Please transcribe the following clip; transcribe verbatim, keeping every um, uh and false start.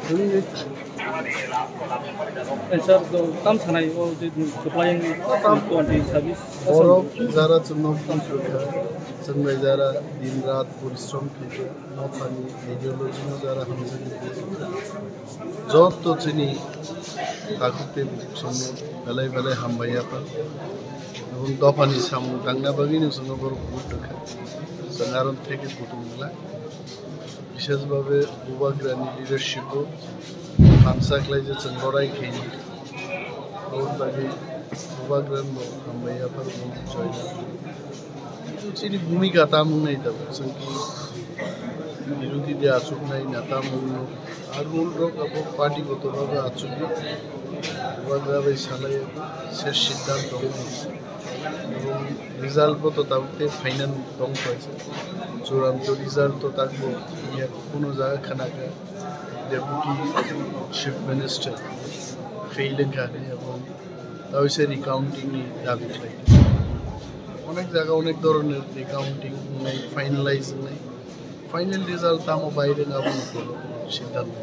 Sir, tam sanai o je supplying twenty service. Borok jara chwngno buji kha, chwng bai jara din rat porishrom khaikha, nothani ideology no jara hamjagwi buji kha. Joto chini takhuk tei bukhuk songno belai belai hambai yapha. Ebong dophani samung tangna bagwino chwngno borok vote rwkha. Chwng aro theke kutung wngla. Bisesbhabe Bubagrani leadership-o thansa khlai je chwng lorai khaini. Aboni bagwi Bubagrano hambai yapharwi join. Chini bhumika tamo wngnai da, chwng ki birodhi de achuknai na tamo wngno. Ar rule rok abo party goto bhabe achukgo. Bubagra bai salai se siddhanto wngnai. Result bo to tabuk tei final tong paisa. Churanto result to takbo ya kuno jaga khana kha Deputy Chief Minister fail wngkha hinwi abo tawisa recounting ni dabi khlai. Onek jaga onek doroner recounting wngnai, finalize wngnai. Final result tamo bai rwng abo no siddhanto.